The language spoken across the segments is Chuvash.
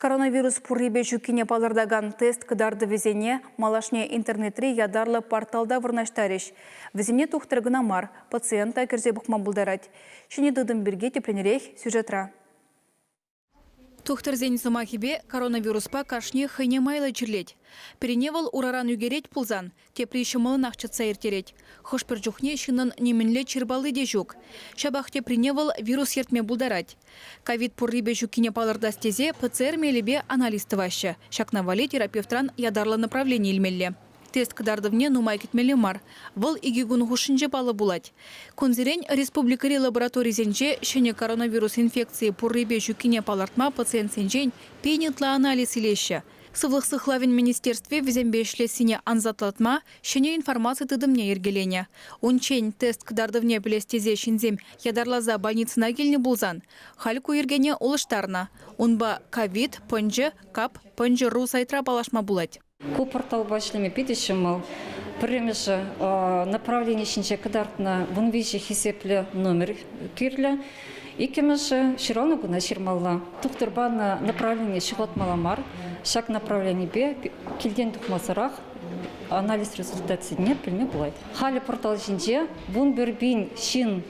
Коронавирус пуррипе ҫуккине палӑртакан тест кӑтартӑвӗсене малашне интернетри ятарлӑ порталта вырнаҫтарӗҫ. Вӗсене тухтӑр кӑна мар, пациент та кӗрсе пӑхма пултарать. Ҫӗнӗ тытӑм пирки тӗплӗнрех сюжетра. Тухтӑрсен сӑмахӗпе, коронавируспа кашни хӑйне майлӑ чирлет. Пӗрине вӑл ураран ӳкерет пулсан, Тепри ҫӑмӑллӑнах чӑтса ирттерет. Хӑш-пӗр чухне ҫыннӑн нимӗнле чир палли те ҫук. Ҫапах теприне вӑл вирус ертме пултарать. Ковид пуррипе ҫуккине палӑртас тесе ПЦР мелӗпе анализ тӑваҫҫӗ. Ҫакна валли терапевтран ятарлӑ направлени илмелле. Тест кӑтартӑвне нумай кӗтмелле мар. Вӑл икӗ кун хушшинче паллӑ пулать. Кунсерен республикӑри лабораторисенче ҫӗнӗ коронавирус инфекцийӗ пуррипе ҫуккине палӑртма пациентсенчен пин ытла анализ илеҫҫӗ. Сывлӑх сыхлавӗн министерстви вӗсемпе ӗҫлессине ансатлатма ҫӗнӗ информаци тытӑмне йӗркеленӗ. Унччен тест кӑтартӑвне пӗлес тесе ҫынсем ятарласа больницӑна килнӗ пулсан, халь ку йӗркене улӑштарнӑ. Унпа ковид, пӑнчӑ, кап, пӑнчӑ ру сайтра паллашма пулать. Ку порталпа ӗҫлеме питӗ ҫӑмӑл. Пӗрремӗшӗ направлени ҫинче кӑтартнӑ 13 хисеплӗ номер кирлӗ. Иккӗмӗшӗ, ҫуралнӑ куна ҫырмалла. Тухтӑр панӑ направление ҫухатмалла мар. Ҫак направленипе килтен тухмасӑрах анализ результатсене пӗлме пулать. Халӗ портал ҫинче 11 000 ҫын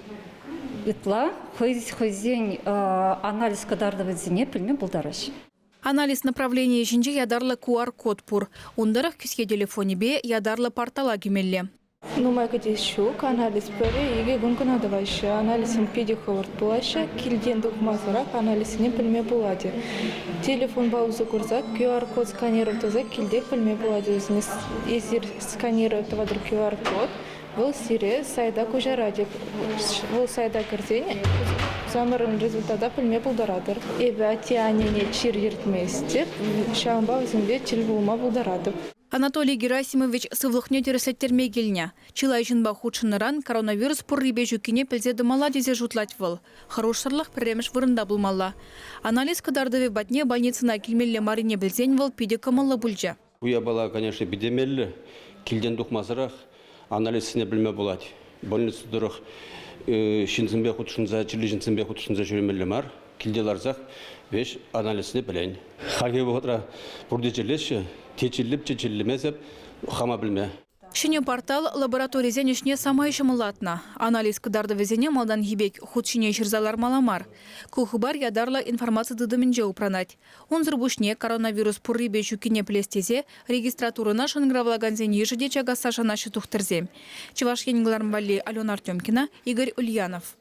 ытла хӑйсен анализ кӑтартӑвӗсене пӗлме пултараҫҫӗ. Анализ направленийӗ ҫинче ятарлӑ QR-код пур. Ун тӑрӑх кӗсье телефонӗпе ятарлӑ портала кӗмелле. Нумай кӗтес ҫук. Анализ пӗрре икӗ кун кӑна тӑваҫҫӗ. Анализсем питӗ хӑвӑрт пулаҫҫӗ. Килтен тухмасӑрах анализсене пӗлме пулать. Телефонпа усӑ курса QR-код сканировать туса килтех пӗлме пулать. Эсир сканировать тӑватӑр QR-код, вӑл сире сайта куҫарать. Вӑл сайта кӗрсен хамӑрӑн результата пӗлме пултаратӑр. Эпӗ атте-аннене чир ертместӗп, ҫавӑнпа вӗсемпе тӗл пулма пултаратӑп. Анатолий Герасимович сывлӑхне тӗрӗслеттерме килнӗ. Чылай ҫынпа хутшӑннӑран коронавирус пуррипе ҫуккине пӗлсе тӑмалла тесе шутлать вӑл. Хӑрушсӑрлӑх пӗрремӗш вырӑнта пулмалла. Анализ кӑтартӑвӗ патне больницӑна килмелле маррине пӗлсен вӑл питӗ кӑмӑллӑ пулчӗ. Ку япала, конечно, питӗ меллӗ. Килтен тухмасӑрах анализсене пӗлме пулать. Больница тӑрӑх ҫынсемпе хутшӑнса, чирлӗ ҫынсемпе хутшӑнса ҫӳремелле мар. Килте ларсах веҫ анализне пӗлен. Хальхи вӑхӑтра пурте чирлеҫҫӗ. Те чирлеп, те чирлемесӗп, хама пӗлме. Ҫӗнӗ портал лабораторисен ӗҫне самай ҫӑмӑллатнӑ. Анализ кӑтартӑвӗсене малтанхи пек хут ҫине ҫырса лармалла мар. Ку хыпар ятарлӑ информаци тытӑмӗнче упранать. Унсӑр пуҫне коронавирус пуррипе ҫуккине пӗлес тесе регистратурӑна шӑнкӑравлакансен йышӗ те чакасса шанаҫҫӗ тухтӑрсем. Чӑваш Ен кӑларӑм валли Алена Артемкина, Игорь Ульянов.